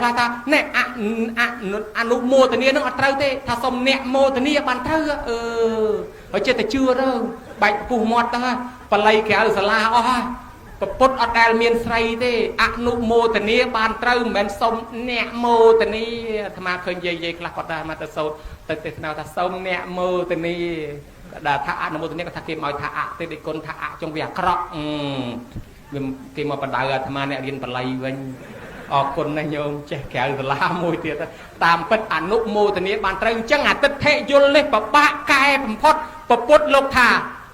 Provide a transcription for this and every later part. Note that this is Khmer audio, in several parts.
ខ្លះថាណែអអនុមោទនានឹងអត់ត្រូវទេថាសុំអ្នកមោទនាបានត្រូវអឺហើយចិត្តតែជឿទៅបែកពុះមាត់ទៅបល័យក្រៅសាលាអស់ហើយពពុទ្ធអត់ដែលមានស្រីទេអនុមោទនាបានត្រូវមិនមែនសុំអ្នកមោទនាអាត្មាឃើញយាយយាយខ្លះគាត់ដែរមកទៅសូត្រទៅទេសនាថាសុំអ្នកមោទនាដែលថាអនុមោទនាគាត់ថាគេមកថាអទេដូចគុណថាអចុងវាអាក្រក់វាគេមកបដៅអាត្មាអ្នករៀនបល័យវិញអរគុណណាស់ញោមចេះក្រៅសាលាមួយទៀតតាមពិតអនុមោទនាបានត្រូវអញ្ចឹងអាទិដ្ឋិយល់នេះពិបាកកែបំផុតពពុទ្ធលោកថា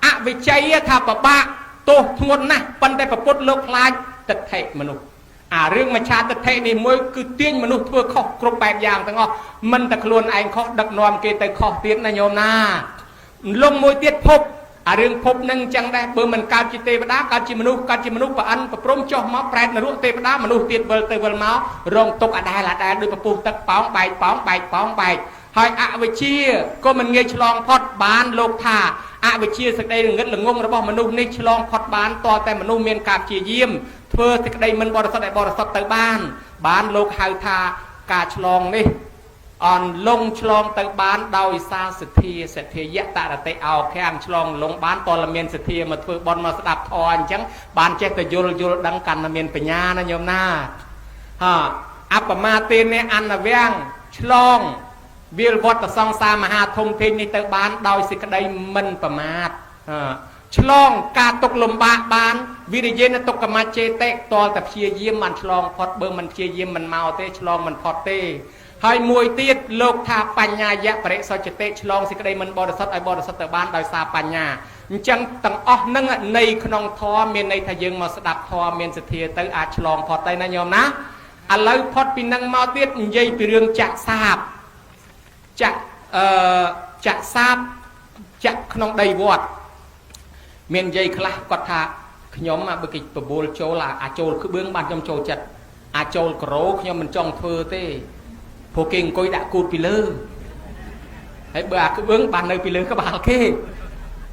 អវិជ័យថាពិបាកទោសធ្ងន់ណាស់ប៉ុន្តែពពុទ្ធលោកខ្លាចទិដ្ឋិមនុស្សអារឿងមច្ឆាទិដ្ឋិនេះមួយគឺទាញមនុស្សធ្វើខុសគ្រប់បែបយ៉ាងទាំងអស់មិនតែខ្លួនឯងខុសដឹកនាំគេទៅខុសទៀតណាញោមណាលងមួយទៀតភពអារឿងភពនឹងអញ្ចឹងដែរបើមិនកើតជាទេវតាកើតជាមនុស្សកើតជាមនុស្សប្រអិនប្រព្រំចុះមកប្រែតនរកទេវតាមនុស្សទៀតវិលទៅវិលមករងទុកអាដែលអាដែលដូចពពុះទឹកប៉ោងបែកប៉ោងបែកប៉ោងបែកហើយអវិជ្ជាក៏មិនងាយឆ្លងផុតបានលោកថាអវិជ្ជាសេចក្តីងឹតល្ងងរបស់មនុស្សនេះឆ្លងផុតបានតតែមនុស្សមានការព្យាយាមធ្វើសេចក្តីមិនបរិសុទ្ធឲ្យបរិសុទ្ធទៅបានបានលោកហៅថាការឆ្លងនេះអនលងឆ្លងទៅបានដោយសារសទ្ធាសទ្ធាយតរតិអោខាំងឆ្លងលងបានតលមានសទ្ធាមកធ្វើបន់មកស្ដាប់ធម៌អញ្ចឹងបានចេះតែយល់យល់ដឹងកាន់តែមានបញ្ញាណាញោមណាហាអបមាទេនអនវាំងឆ្លងវាលវត្តសង្សារមហាធំធេងនេះទៅបានដោយសេចក្តីមិនប្រមាទឆ្លងការទុកលំបាកបានវិរិយេនទុក្ខមច្ចេតិតលតែព្យាយាមបានឆ្លងផុតបើមិនព្យាយាមមិនមកទេឆ្លងមិនផុតទេហើយមួយទៀតលោកថាបញ្ញាយៈបរិសុទ្ធតិឆ្លងសេចក្តីមិនបរិសុទ្ធឲ្យបរិសុទ្ធទៅបានដោយសារបញ្ញាអញ្ចឹងទាំងអស់នឹងនៃក្នុងធម៌មានន័យថាយើងមកស្ដាប់ធម៌មានសទ្ធាទៅអាចឆ្លងផុតទៅណាញោមណាឥឡូវផុតពីនឹងមកទៀតនិយាយពីរឿងចាក់សាបចាក់អឺចាក់សាបចាក់ក្នុងដីវត្តមាននិយាយខ្លះគាត់ថាខ្ញុំបើគេបបួលចូលអាចូលក្បឿងបានខ្ញុំចូលចិត្តអាចចូលក្រូខ្ញុំមិនចង់ធ្វើទេព្រោះគេអង្គុយដាក់គូតពីលើហើយបើអាក្បឿងបាននៅពីលើក្បាលគេ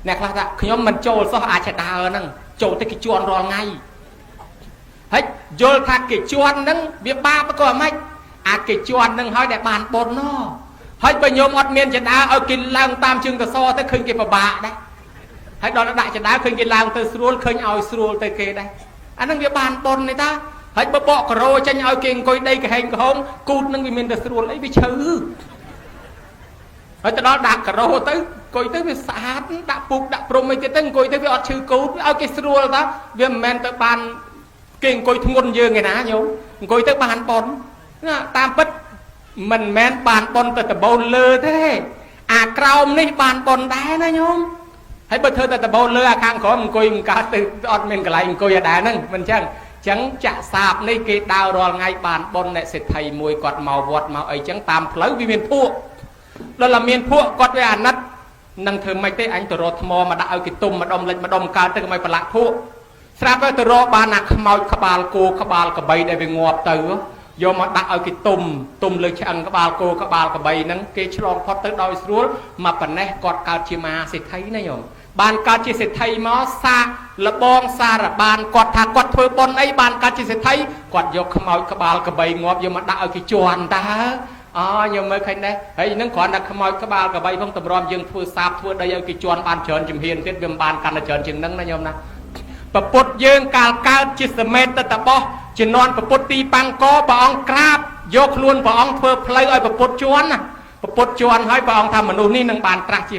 អ្នកខ្លះថាខ្ញុំមិនចូលសោះអាចដើរហ្នឹងចូលទៅគេជន់រាល់ថ្ងៃហើយយល់ថាគេជន់ហ្នឹងវាបាបក៏អាម៉េចអាគេជន់ហ្នឹងហើយដែលបានបុណ្យណោះហើយបើញោមអត់មានចដើឲ្យគេឡើងតាមជើងកសទៅឃើញគេពិបាកដែរហើយដល់ដាក់ចដើឃើញគេឡើងទៅស្រួលឃើញឲ្យស្រួលទៅគេដែរអាហ្នឹងវាបានបុណ្យនេះតាហើយបើបកការ៉ូចេញឲ្យគេអង្គុយដីក្រហែងក្រហមគូតនឹងវាមានតែស្រួលអីវាឈឺហើយទៅដល់ដាក់ការ៉ូទៅអង្គុយទៅវាស្អាតដាក់ពូកដាក់ព្រំអីទៀតទៅអង្គុយទៅវាអត់ឈឺគូតឲ្យគេស្រួលតាវាមិនមែនទៅបានគេអង្គុយធ្ងន់យើងឯណាញោមអង្គុយទៅបានប៉ុនណាតាមពិតមិនមែនបានប៉ុនទៅដបូលលើទេអាក្រោមនេះបានប៉ុនដែរណាញោមហើយបើធ្វើតែដបូលលើអាខាងក្រោមអង្គុយមិនកើតទៅអត់មានកន្លែងអង្គុយអាដែរហ្នឹងមិនចឹងចឹងចាក់សាបនេះគេដើររាល់ថ្ងៃបានប៉ុនអ្នកសេដ្ឋីមួយគាត់មកវត្តមកអីចឹងតាមផ្លូវវាមានភក់ដល់តែមានភក់គាត់វាអាណិតនឹងធ្វើម៉េចទេអញទៅរកថ្មមកដាក់ឲ្យគេទុំម្ដុំលិចម្ដុំកើតទៅកុំឲ្យប្រឡាក់ភក់ស្រាប់ហើយទៅរកបានអាខ្មោចក្បាលគោក្បាលក្របីដែលវាងាប់ទៅយកមកដាក់ឲ្យគេទុំទុំលើឆ្អឹងក្បាលគោក្បាលក្របីហ្នឹងគេឆ្លងផុតទៅដោយស្រួលមកប៉ុណ្ណេះគាត់កើតជាមហាសេដ្ឋីណាញោមបានកើតជាសេដ្ឋីមកសាកលបងសារបានគាត់ថាគាត់ធ្វើបុណ្យអីបានកើតជាសេដ្ឋីគាត់យកខ្មោចក្បាលក្របីងាប់យកមកដាក់ឲ្យគេជន់តើអូខ្ញុំមើលឃើញដែរហើយនឹងគ្រាន់តែខ្មោចក្បាលក្របីផងតម្រាំយើងធ្វើសាបធ្វើដីឲ្យគេជន់បានច្រើនជំហានទៀតវាមិនបានកាន់តែច្រើនជាងនឹងណាញោមណាពពុទ្ធយើងកាលកើតជាសមេតតបោះជំនាន់ពពុទ្ធទីបាំងកព្រះអង្គក្រាបយកខ្លួនព្រះអង្គធ្វើផ្លូវឲ្យពពុទ្ធជន់ណាពពុទ្ធជន់ហើយព្រះអង្គថាមនុស្សនេះនឹងបានត្រាស់ជា